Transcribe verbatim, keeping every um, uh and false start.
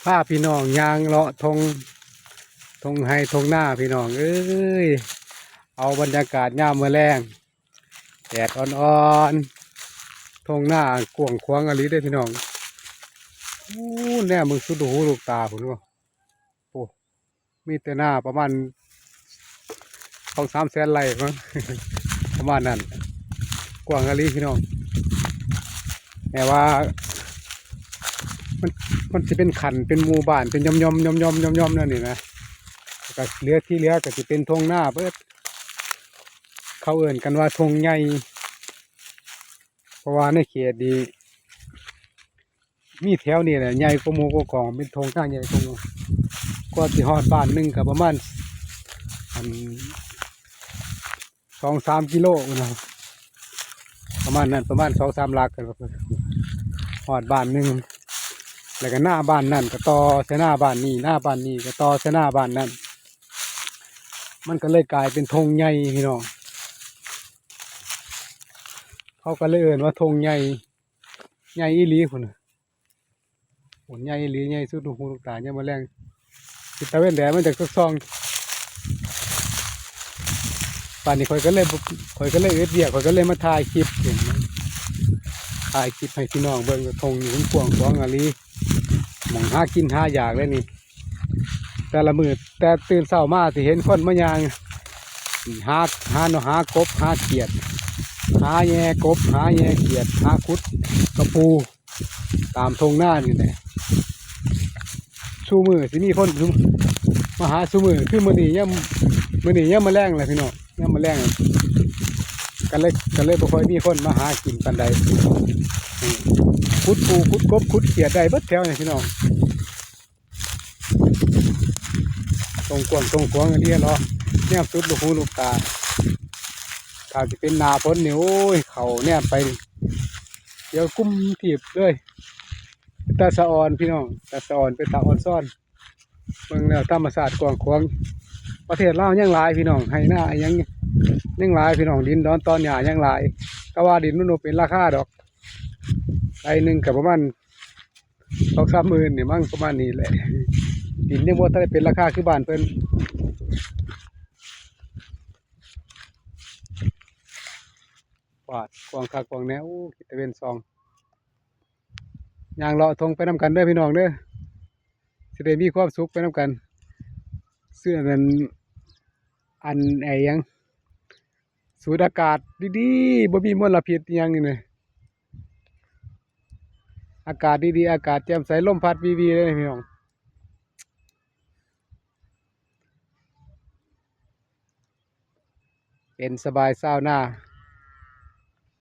พาพี่น้องย่างเลาะทง ทงไฮ่ทงนาพี่น้องเอ้ย เอาบรรยากาศยามมื้อแลง แดดอ่อนๆ ทงนากว้างขวางอีหลีเด้อพี่น้อง อู้ แนมเบิ่งสุดหูลูกตาพุ้นบ่ โอ้ มีแต่นาประมาณ สองสามแสนไร่มั้ง ประมาณนั้น กว้างอีหลีพี่น้อง แต่ว่า มัน มันสิเป็นขั้น เป็นหมู่บ้าน เป็นย่อมๆ ย่อมๆ ย่อมๆ นั่นนี่นะ แล้วก็เหลือที่เหลือก็สิเป็นทงนาเบิด เขาเอิ้นกันว่าทงใหญ่ เพราะว่าในเขตนี้ มีแถวนี้แหละ ใหญ่กว่าหมู่กว่ากอง เป็นทงนาใหญ่กว่าหมู่ กว่าสิฮอดบ้านหนึ่งก็ประมาณ อัน สองสามกิโลนะ ประมาณนั้น ประมาณสองสามหลักก็ฮอดบ้านหนึ่ง แล้วก็นาบ้านนั่นก็ต่อใส่นาบ้านนี้ นาบ้านนี้ก็ต่อใส่นาบ้านนั่น มันก็เลยกลายเป็นทงใหญ่พี่น้อง เขาก็เลยเอิ้นว่าทงใหญ่ ใหญ่อีหลีพุ้นน่ะ โอ้ ใหญ่อีหลี ใหญ่สุดลูกหูลูกตายามมื้อแลง ทิศตะเวนแดดมันจะส่อง ป่านนี้ข้อยก็เลยบ่ ข้อยก็เลยอึดเวียก ข้อยก็เลยมาถ่ายคลิป ถ่ายคลิปให้พี่น้องเบิ่ง ว่าทงนี่มันกว้างขวางอีหลี หม่องหากินหายากเลยนี่ แต่ละมื้อ แต่ตื่นเช้ามาสิเห็นคนมาย่าง หา หาหนอน หากบ หาเขียด หาแย่กบ หาแย่เขียด หาขุดกะปู ตามทงนานี่แหละ ซุมื้อสิมีคนมาหาซุมื้อ คือมื้อนี้ยาม มื้อนี้ยามมื้อแลงแหละพี่น้อง ยามมื้อแลง ก็เลย ก็เลยบ่ค่อยมีคนมาหากินปานใด อืม ขุดปู ขุดกบ ขุดเขียดได้เบิดแถวนี่พี่น้อง ทงกว้างทงขวางอีหลีเนาะ แนมสุดลูกหูลูกตา ถ้าสิเป็นหน้าฝนนี่ โอ้ย เข้าแนมไป เดี๋ยวกุมทีบเลย ตาสะออนพี่น้อง ตาสะออน เป็นตาอ่อนซ้อน เบิ่งแล้วธรรมชาติกว้างขวาง ประเทศลาวยังหลายพี่น้อง ไฮ่นาอิหยังยังหลายพี่น้อง ดินดอนตอนหญ้ายังหลาย แต่ว่าดินมันบ่เป็นราคาดอก ไร่หนึ่งก็ประมาณสองสามหมื่นนี่มั้ง ประมาณนี้แหละ ดินยังบ่ทันได้เป็นราคาคือบ้านเพิ่น ปาด กว้างคักกว้างแน่ โอ้ ทิศตะเวนส่อง ย่างเลาะทงไปนำกันเด้อพี่น้องเด้อ สิได้มีความสุขไปนำกัน เสื้อนั้น อันไอ้หยัง สูดอากาศดีๆ บ่มีมลพิษอิหยังนี่นะ อากาศดีๆ อากาศแจ่มใส ลมพัดวีๆ เลยพี่น้อง เป็นสบายซาวนา